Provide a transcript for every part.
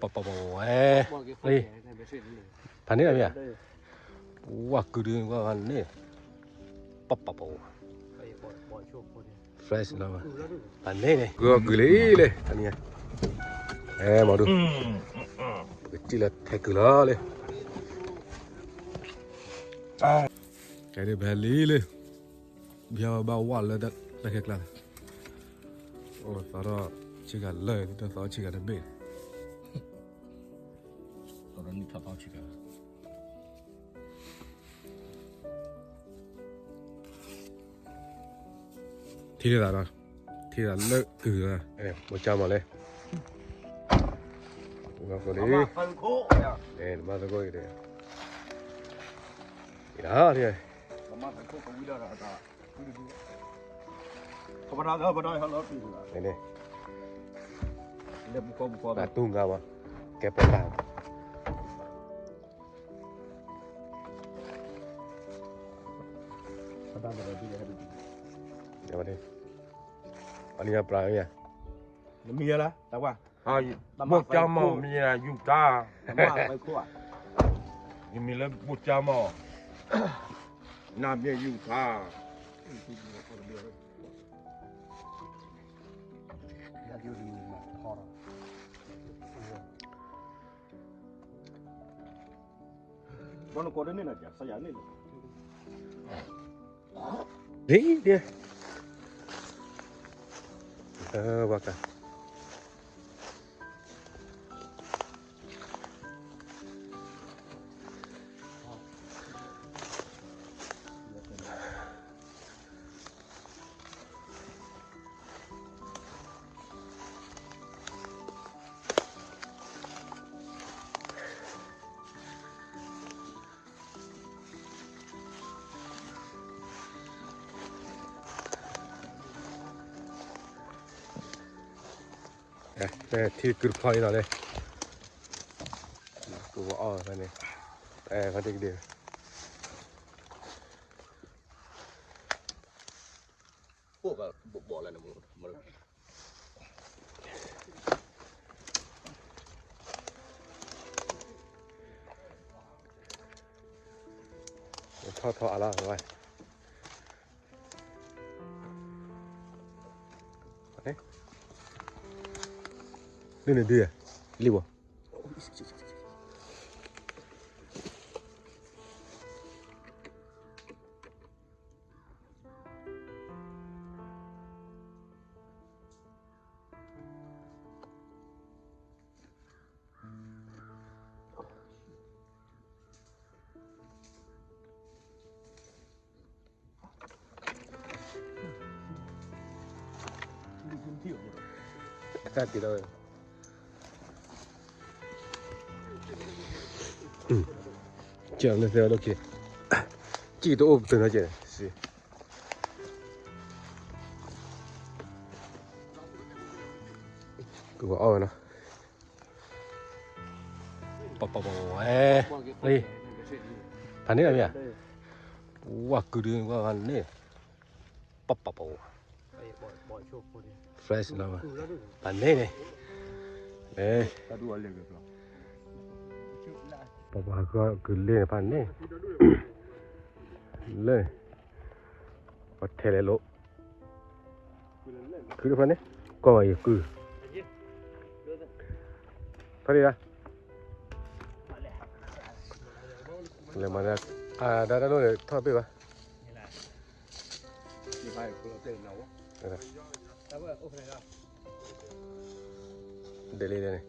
ပပပဝဲ, ဖးန့ၣ်လီၤမ့ၢ်ဧါ, ဝါကုဒုဝဲန့ၣ်, ပပပဝဲ, fresh လီၤ, ဖးန့ၣ်န့ၣ် ကုဂီၢ်ကုလံလဲၣ်, ဖးန့ၣ်, အဲ မၤဒူ, ပကစံၣ်လၢထဲကုလီၤလံ, ကဲဒ်ပဟဲလံလံ ဘုရားဘၣ်ဝါလၢတၢ်ခဲကျါ, အိၣ်သီထီၣ်ဆ့ကၤလၢာ် တၢ်သီဆ့ကၤတဘ့ၣ်, သီထီၣ်နံၣ်ထီၣ်သီဆ့ကၤ, ထံၣ်သးဒီး, ထံၣ်သးလၢကုၢ်လီၤ, မိၢ်ကၠၢ်မီၤလဲၣ်, နမၤသကိးအံၤဒီး, ယၤ, ပတူၢ်ငါဘၣ်, ကဲပတၢ်, အနံၤပြးမ့ၢ်ဧါ, မ့ၢ်လၢတၢ်ဝါ, မိၢ်ကၠၢ်မီၤမ့ၢ်ယူၤတၢ်, ယမံၤလၢမိၢ်ကၠၢ်မီၤ, နမ့ၢ်ယူၤတၢ် ဒ်, ဝါကၢ် ထံကုတဖီအံၤလီၤန့ၣ်, ကုဝဲအီၣ်ဖဲန့ၣ်, ဖဲတကဒံး, အိၣ်ဘၣ်ဘီၣ်လၢနမူ ထီၣ်ထီၣ်အါလီၤဝဲ, ဒ်န့ၣ်ဒုး, လံဘီ တၢ်တံၤလီၤဝဲ, ကဲလၢသဲအဒိၣ်က့, ကံၣ်တအိၣ်ပတုာ်နီၤကဲ, ကဝဲအီၣ်ဝဲနီၤ. ပပပဝဲ, ဖးန့ၣ်လီၤမ့ၢ်ဧါ, ဝါကုဒုဝဲန့ၣ်, ပပပဝဲ, fresh လီၤ, ဖးန့ၣ်န့ၣ်, ပပဟးကီကုလ့ၣ်န့ၣ် ဖးန့ၣ်, လၢ ပထဲလဲၣ်လိာ် ခုတဖၣ်န့ၣ် ကွၢ်ဝဲယကုၢ် ဖးဒံးဒၣ် လဲၤမၤဒၣ် အဒါတၢ်လိၣ်န့ၣ် ထီၣ်တဘ့ၣ်ဘၣ် ဒ်လဲၣ်န့ၣ်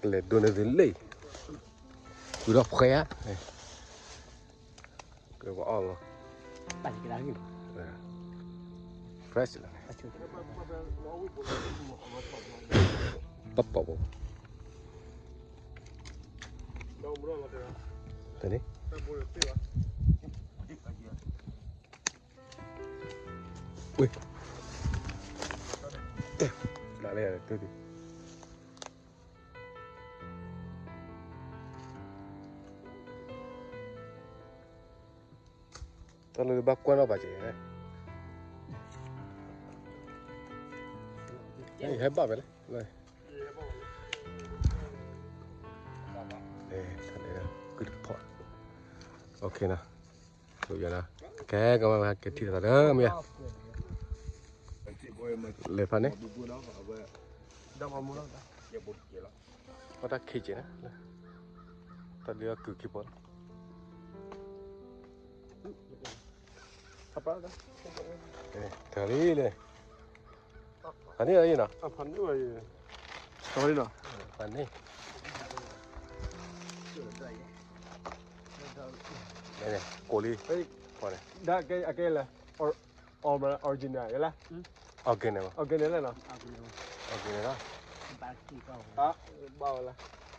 ကလဲၤဒိးန့ၢ်သုလ့ၣ် ကုၢ်ဒီးဖှဲဧါ ကဝဲအီၣ်မး fresh လီၤ ပပပ တန့ၣ် ဝ့ၢ် တဲ လၢလဲၣ် တုၤဒံး တၢ်လၢဘၣ်ကွၢ်နီၣ်ပာ်က့ၤ ဟဲဘၣ်ဖဲလဲၣ် ကုတဖီၣ်, OK နီၤ, ကဲ ကမၤကဲထံၣ်သးလၢမ့ၢ်ဧါ, လဲၤဖးန့ၣ်, အတၢ်ခံက့ၤန့ၣ်, တၢ်ဒုးအကုၢ်ခံဖီၣ်လီၤ, တၢ်လံလဲၣ်, ဖးန့ၣ်လီၤနီၤ, ဖးန့ၣ်လီၤ, ဖးန့ၣ် ကိးလံ, ဖီၣ်န့ၣ်, အကဲလဲၣ်, original ယဲလဲၣ်, organic မး, organic လီၤနီၤ, organic လီၤ, ဘၣ်ဝဲလၢ,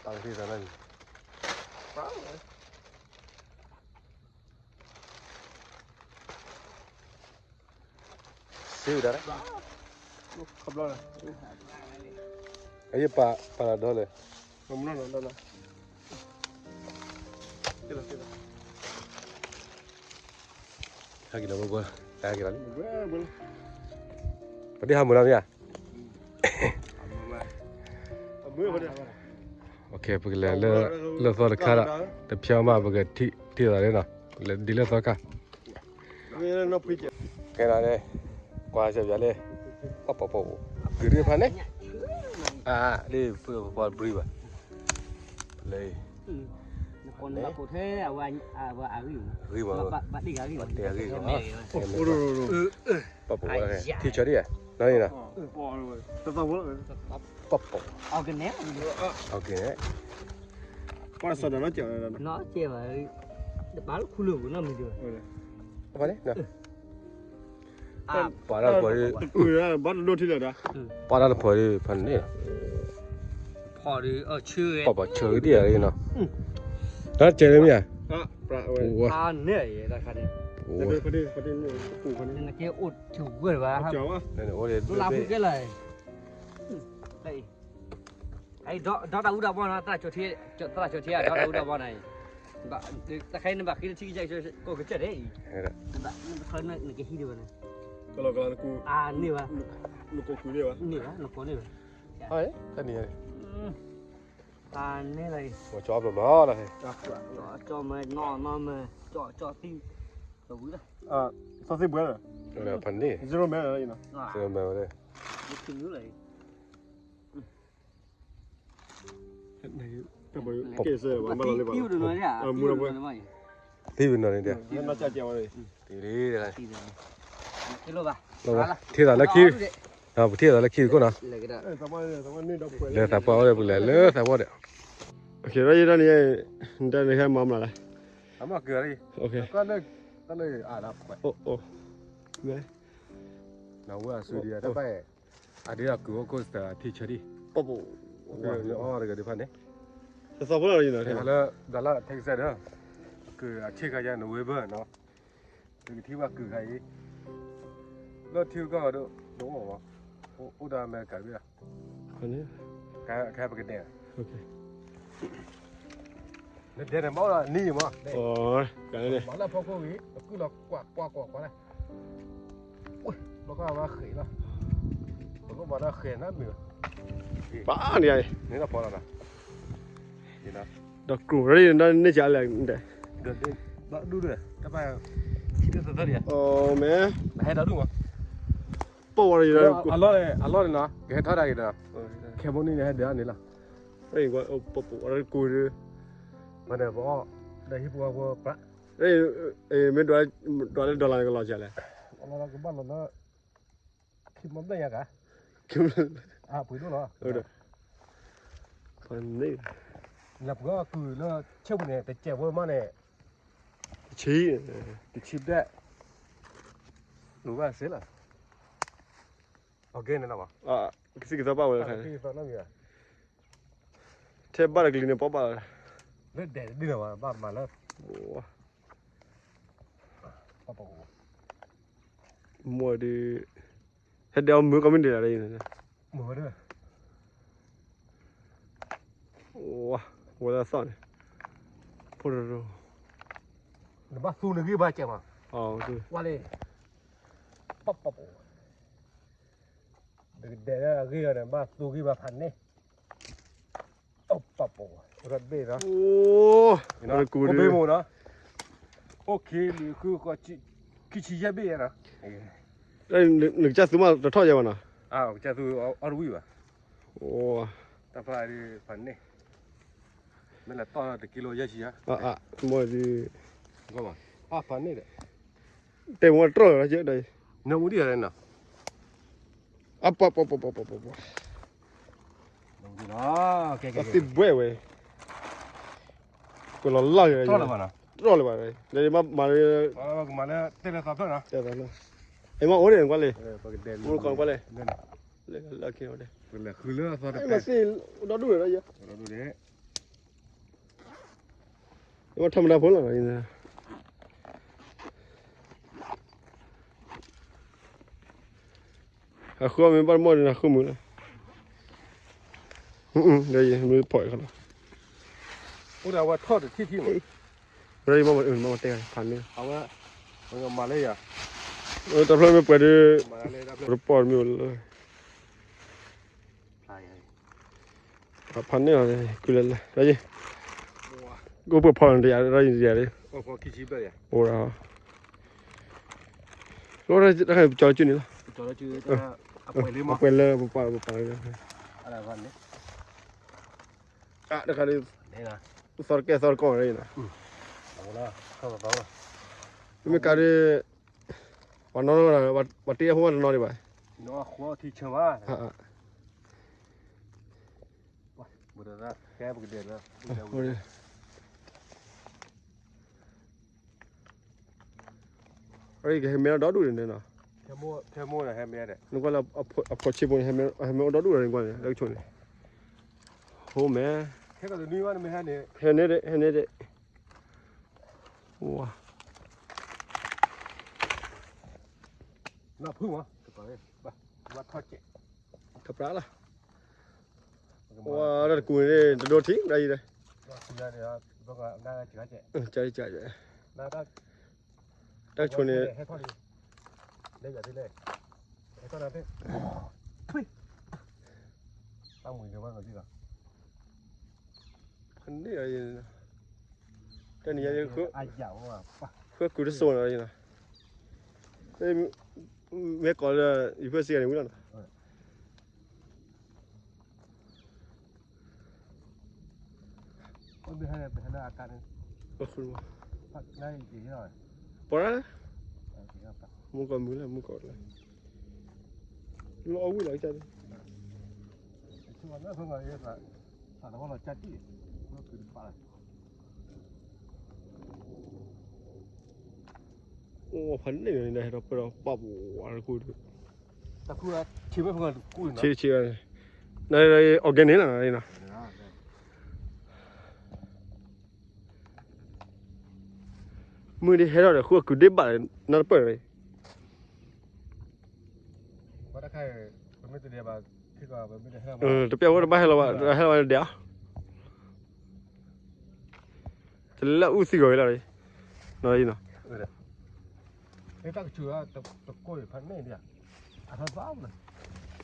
တၢ်ကသံၣ်သးလၢန့ၣ် စ့ဝဲဒၣ်, အယပာ်ပာ်လီၤဒီးလဲၣ်, ဟဲက့ၤလီၤဘၣ်ဘၣ်, ဟဲက့ၤလီၤလံ, ပဒ့ဟးမုာ်လီၤမ့ၢ်ဧါ, ပကလဲၤလၢ လၢသီတခါဒီး တဖျီမး ပကထံၣ်သးလၢနီၤ, လဲၤဒ်လၢသီခါ ကဲနီၤန့ၣ်, ကွၢ်စၢ်ပၠးလၢ ပပီၣ်ပီၣ်ပူၤ ကုၤဒ်ဖးန့ၣ်, အါ လၢပပီၣ်ဘြံၤဘၣ်, လၢ နပိာ်နဘၣ်ပိာ်ထဲအဝဲအဂံၢ်, ဂံၢ်ဘၣ်, ဘၣ်တ့ၢ်ဂၤဂံၢ်ဘၣ်, ပပီၣ်ပီၣ်, ထံဆၢဒ်ဧါ, နီၤန့ၣ်နီၤ, ပပီၣ်, ပပီၣ်, ကဲန့ၣ်, ကဲန့ၣ်, ပှၤစီၤဒၤနီၢ်ကဲး, နီၢ်ကဲးဘၣ်, တပာ်လၢခူလၢပူၤနီတမံၤဒံးဘၣ်, ပှၤန့ၣ် ပှၤတၢ်တဖီၣ်ဒ်, ဘၣ်တဒိၣ်ထံလၢာ်ဒီး, ပှၤတၢ်တဖီၣ်ဒ်ဖးန့ၣ်, ဖီၣ်ဒ်အီၣ်ဆၢဂ့ၤ, ပှၤပှၤဆၢဂ့ၤဒ်အံၤနီၤ, တၢ်ကဲလၢမ့ၢ်ဧါ, အါန့ၣ်, နကဲအိၣ်ထူၣ်ဝဲဘၣ်, လၢဖုကဲလၢာ်, ဒီးတၢ်အူတၢ်ဘီနီၤ, တၢ်ကၠိထံ, တၢ်ကၠိထံအဒီတၢ်အူတၢ်ဘီန့ၣ်, တခါအံၤနဘၣ်ဃ့လၢထံကစၢ်ကိးကစၢ်ဒဲးအံၤ, နကဟံးဒံးဘၣ်န့ၣ်, အါန့ၢ်ဘၣ်, န့ၢ်ဘၣ်, နကိးန့ၢ်ဘၣ်, အါန့ၢ်လီၤအံၤ, ကၠီဘျီဘျီလီၤ, ကၠီမ့ၢ်နီၢ်နီၢ်မ့ၢ်, ကၠီသံ, ကၠီဝံၤလီၤ, သီသံဘှဲလီၤ, ဖးန့ၣ်, zero မဲလီၤ, zero မဲဝဲ, ကဲစဲး, သံဝဲနီၤန့ၣ်ဒၣ်, ထံၣ်သးလၢခံ, ပထံၣ်သးလၢခံခိၣ်နီၤ, လၢသးပှၢ်အိၣ်ဒီး ပလဲၤလၢသးပှၢ်ဒီး, ဒီးန့ၣ်, တၢ်န့ၣ်ဟဲမၤမနုၤလဲၣ်, တၢ်လၢ, တၢ်လၢ, အဝဲအစုဒံးတၢ်ဘၣ်, အဒုးအကုၤအိၣ်ခိၣ်စတၢၢ်ထံဆၢဒံး, ပပူၤ, အီၣ်တဂၤဒံးဖးန့ၣ်, သီဖိလီၤ, လၢ Dallas Texas ဒီး, ကုၤအဆ့ၣ်ခါယါ November နီၤ, ပကထံၣ်ဘၣ်ကုၤခါအံၤ, လၢထံကီၢ်ဒီး တအိၣ်ဘၣ်, အိၣ်ဒီးအမဲရကၤဘၣ်, ခဲပကဒဲး နဒဲးန့ၣ် မ့ၢ်အိၣ်ဒီးနံၤမး, မၤလၢဖီခိၣ်ဂ့ၤ အကုၢ်လီၤကွၢ်ကွၢ်ကွၢ်ကွၢ်လၢ, လီၤကဘၣ်ဃဲးလီၤ, ပကဘၣ်ဒီးဃဲးနၤမ့ၢ်, ဘၣ်န့ၣ်, န့ၣ်ဒီးဖီလီၤ, ဒီးကျိၤရၣ်န့ၣ် န့ၢ်ကလဲၣ်, ဘၣ်ဒူၣ်ဒီး တဘၣ်, ထံဒိၣ်သၢသၢဒံး, မ့ၢ်, ဟဲဒီးဒူၣ်မး, ပဝဲ, အလီၢ်န့ၣ်နီၤ ကဟဲထီၣ်ဒၣ်က့ၤဒီး, ခဲမုၢ်နံၤန့ၣ် ဟဲဒၣ်န့ၣ်လီၤ, ပပူၤ, မ့ၢ်ဒ်ပအီၣ်, ဒီးဟံၣ်ဖိဃီဖိပှၤ, မ့ၢ်ဒွးလၢ dollar န့ၣ် ကလီၤစှၤလဲၣ်, ကဘၣ်လီၤလၢ, ခံမီဘျဲၣ်ညါက, အပှ့ၤဒိၣ်လီၤ, လၢပှၤကုၤလၢဆၢပူၤန့ၣ် တစဲးဖိမးန့ၣ်, တဆံ, တဆံဘျဲၣ်, လူၤဘၣ်စ့လီၤ, အကဲန့ၣ်လီၤ, ကသံၣ်ကသီဘၣ်ဝဲ, ထဲဘၣ်တကလံၤန့ၣ် ပီၣ်ဘၣ်လီၤ, လၢဒဲးတဒုလီၤဘၣ် ဘၣ်မၤလၢ, မိၢ်ဒီး, ဟဲဒဲးအီၣ်မုာ်ကီၢ်မ့ၢ်ဒဲးလီၤ, မုာ်ဝဲဒၣ်, ဝဲဒၣ်သီၣ်န့ၣ်, ဖိတရိ, နဘၣ်သူန့ၣ်ဂံၢ်ဘၣ်ကဲမး, ဝါလံ, ပပူၤ, တကဒဲးလၢအဂ့ၢ်လီၤန့ၣ် ဘၣ်သူဂံၢ်ဘၣ်ဖးန့ၣ်, အိၣ် ပပဝဲ အိၣ်တဘ့ၣ်နီၤ, အိၣ်တကူၣ်ဒုး, အိၣ်ဘ့ၣ်မ့ၢ်နီၤ, အိၣ်ခံလွံၢ်ဃုဃီ ခံဆံယဲၢ်ဘ့ၣ်နီၤ, နကစၢ်သူမးတထီၣ်ယဲၢ်ဘၣ်နီၤ, ကစၢ်သူအီၣ်တဝံၣ်ဘၣ်, တၢ်ဖးဒုးဖးန့ၣ်, မ့ၢ်လဲၤတီၢ်တကံလိယဲၢ်ဆံဧါ, မ့ၢ်ဒုး, ဖးန့ၣ်ဒီး, တဲမ့ၢ်တြီၢ်လီၤ, နမူဒံးနီၤ, အပပပပပပပ အသ့ၣ်ဘှဲဝဲ, ကွဲးလီၤလၢ်ယၤ, တြီၢ်လၢၤဘၣ်, မၤလၢ, မၤလၢ, အဲမ့ၢ်အိၣ်န့ၣ်ကွၢ်လံ, မ့ၢ်ကွၢ်ကွၢ်လဲၣ်, လၢခံ, မ့ၢ်သ့ၣ်ဒီဒူၣ်ဒီး, မ့ၢ်ထီၣ်မတၤဖိလီၤ, အဃုအီၣ်မ့ၢ်ဘၣ်တမီၢ်ဒီးနဃုမုာ်လီၤ, ဒီးယမ့ၢ်ဖီၣ်အံၤခီလီၤ, အိၣ်ဒီးအဝဲထီၣ်တထံၣ်ထံၣ်မး, ဒီးယမ့ၢ်မၤတဲဖးန့ၣ်, မၤလၢယၤ, တၢ်ဖျၢၣ်မ့ၢ်ပှဲၤဒီး, တပီၢ်မ့ၢ်အိၣ်လၢ ဖးန့ၣ်လီၤ, ကုလၢလၢ, ကအိၣ်ပှဲၤဖီနတယၤဒီးယၤ, အိၣ်ဒီး, လီၤတၢ်ခါန့ၣ်ပကၠီလၢစုန့ၣ်လီၤ, ပှဲၤလၢပပာ်ပပာ်လၢ, တၢ်ခါန့ၣ်, သီတကဲသီတကီၢ်န့ၣ်, မ့ၢ်ကါဒီး, ပှၤနီၢ်နီၢ်, ပှၤတ့အဖိမးတနီၤဒံးဘၣ်, ကဟဲမ့ၢ်ဒီဒူၣ်န့ၣ်နီၤ, နကွၢ်လၢအဖီၣ်ဆ့ၣ်ဖိန့ၣ် ဟဲမ့ၢ်အိၣ်ဒီဒူၣ်ဒီးန့ၣ်ကွၢ်န့ၣ် လၢကဆိးန့ၣ်, ဟိမဲ, ဟဲန့ၣ်ဒဲး ဟဲန့ၣ်ဒဲး, ဝါ, ထီၣ်ပြးလီၤ, ဝါ တၢ်တကူၣ်န့ၣ် တဒိထံၣ်ဒ်အံၤဒီး, တၢ်ကဆိးန့ၣ်, ဖဲန့ၣ်, တနံၤညါ, ဃုကုၢ်တစိၤနီၤ, မ့ၢ်ကိးလၢ ယဖၢၣ်စံးဂၤန့ၣ်ဝံၤလီၤနီၤ. ပှၤ, မုၢ်ကီၢ်မုၢ်လၢမုၢ်ကီၢ်လၢ, လီၤအီၣ်ဝံၤလီၤကၢ်, အိၣ်ဖးန့ၣ်န့ၣ် ဟဲဒီးပၢၢ်ဒီးပာ်ပဝါတခိၣ်ဒီး, ဆ့ဆ့, န organic နီၤ, မုၢ်ဒ်ဟဲထီၣ်ဒီး ဃုအကုၢ်ဒ့ဘၣ်နီတပၢၢ်န့ၣ်, တပျၢ်ဝဲတဘၣ်ဟဲလီၤဘၣ်, ဟဲလီၤဘၣ်ဒဲး, တလၢအူသံဂီၤဝဲလီၤ, နီၤ,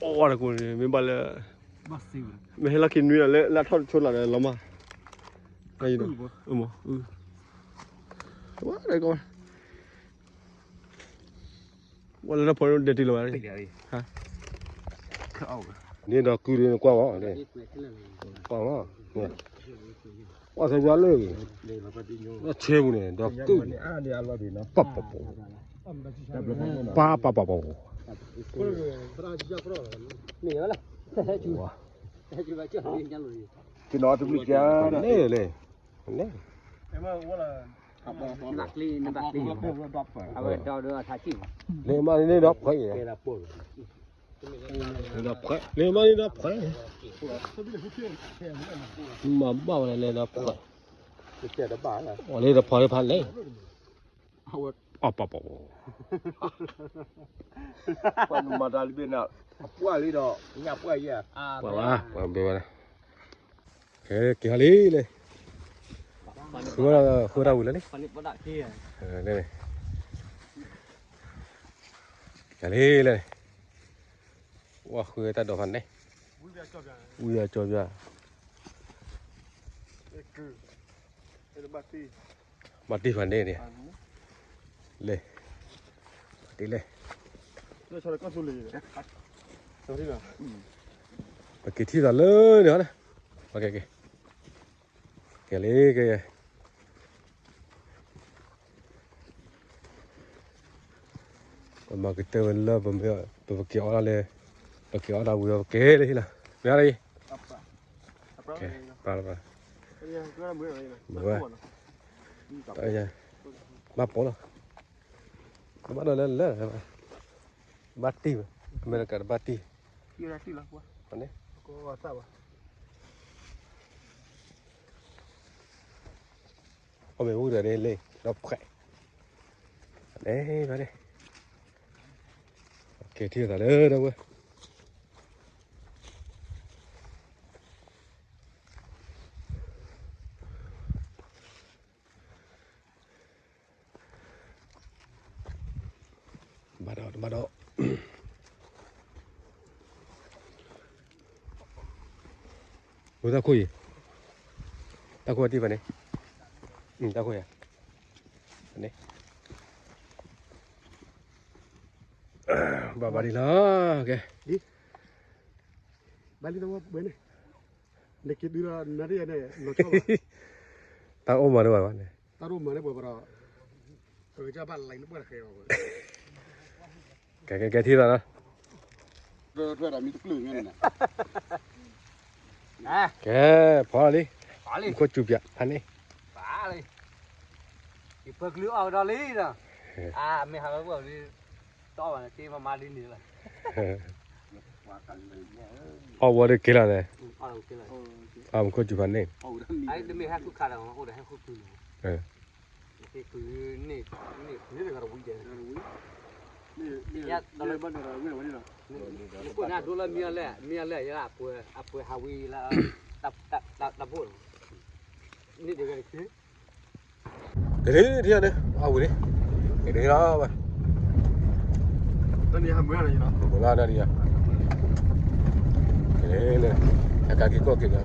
အိၣ်ဝဲတကိးန့ၣ် မ့ၢ်ဘၣ်လၢ, မ့ၢ်ဟဲလီၢ်ခံနွံလီၤ လၢလၢထီၣ်တဆိလီၤဒီးလီၤမး, ဝဲလၢနီၢ်ဖိဒဲးတုၤလီၤဘၣ်, န့ၣ်ဒီးကုၢ်ဒ်နကွၢ်ဝဲ, ကွၢ်ဝဲ, ကွၢ်သးပှၢ်လၢ, ဆ့ပူၤန့ၣ် ဒီးကုၢ်, ပပပ, ပပပ, တနီၤတဘျုးကဲ, န့ၣ်လဲၣ်, န့ၣ်မးန့ၣ်ဒီးဖှဲး, န့ၣ်မးန့ၣ်ဒီးဖှဲး, မၤဘၣ်ဝဲလဲၣ်ဒီးဖှဲး, အလဲၤဒီးဖှဲးလၢဖးလဲၣ်, အပပပ, ပှၤမၤတၢ်လံဘ့ၣ်န့ၣ်, အပှၢ်လံဒီး, ညၣ်ပှၢ်ယဲၢ်, ပှၤဘ့ၣ်ဝဲန့ၣ်, က့ၤဟီလံလဲၣ်, ဃုဝဲ, ဃုတၢ်ဝံၤလၢန့ၣ်, က့ၤလံလဲၣ်န့ၣ်, ဝဲဃုတၢ်ဒိးဖးန့ၣ်, ဝံၤအကၠီပၠး, ဝံၤအကၠီပၠး, ဘၣ်တ့ၢ်ဖးန့ၣ်န့ၣ်, လဲၣ်, ဘၣ်တ့ၢ်လဲၣ်, ပက့ၤထံၣ်သးလၢန့ၣ်ဟီ, ကဲ, ကဲလံ, ကဲ, ပမၤကတၢၢ်ဝဲလၢ ပက့ၤအီၣ်ဒၣ်လဲၣ်, ပက့ၤအီၣ်ဒၣ်ဝံၤဒီးပက့ၤလၢဟံၣ်လီၤ, မ့ၢ်လၢ, ပှၤလၢပှၤ, မ့ၢ်ဝဲ, ဘၣ်ပိာ်လီၤ, ဘၣ်ဒီးလၢလၢ, ဘၣ်တ့ၢ်ဘၣ်, အမဲရကၤတဘၣ်တ့ၢ်, န့ၣ် အီၣ်မ့ၢ်ဝံၤဒီးန့ၣ်လံ, ဒီးဖှဲး, န့ၣ်, ကဲထံၣ်သးလၢဒီပုၢ်ဝဲၢ်, ဘၣ်ဒီး, တဘၣ်ဒီး, ဝဲတၢ်ခိၣ်အံၤ, တၢ်ခိၣ်အတံၢ်ဖဲန့ၣ်, တၢ်ခိၣ်ယၤ, န့ၣ်, ဘၣ်ဘၣ်ဒ်လီၤ, ကဲ, ဘၣ်လံတဝဲန့ၣ်, နက့ၤဒုးဒီးနၤတယၤန့ၣ်, တၢ်အိၣ်မၤတဘၣ်ဘၣ်န့ၣ်, တၢ်အိၣ်မၤန့ၣ်ပှၤဘၣ်ဒီး, ကဲ, ကဲ, ကဲထံၣ်သးလီၤ, ကဲ, ဖီလီၤလံ, မူခိၣ်စူၤပၠးဖးန့ၣ်, ယပၢၤကလုာ်အီၣ်ကဒီးလံဒီး, အမ့ၢ်ဟးဝဲပှၢ်လံ, တအီၣ်ဘၣ်န့ၣ် တ့မၤမၤဒ်န့ၣ်လီၤ, အီၣ်ဝဲဒီးက့ၤလီၤန့ၣ်, မူခိၣ်စူၤဖးန့ၣ်, တမ့ၢ်ဟဲဃုခးဒီး အိၣ်ဒီးဟဲဃုကုၤန့ၣ်, ဃုန့ၣ်, နကွၢ်န့ၣ်ဒိလၢမံအီၤလဲၣ်, မံအီၤလဲၣ်, ယလၢအပှဲၤဟးဝံၤလၢ, တၢ်ဘိၣ်လီၤ, န့ၣ်ဒ်ဝဲတခါ ကဲလံ, ထံၣ်အီၤန့ၣ် အဝံၤန့ၣ်, ကဲလံလီၤဝဲ, တနံၤဟးမုၢ်လီၤ, မုၢ်လီၤတနံၤ, ကဲလံ, အကါက့ၤကီၢ်က့ၤကီၢ်,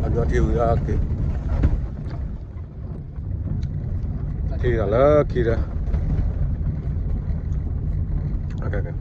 အဘျီထံဝံၤလီၤက့ၤ, ထံၣ်သးလၢခံဒီး,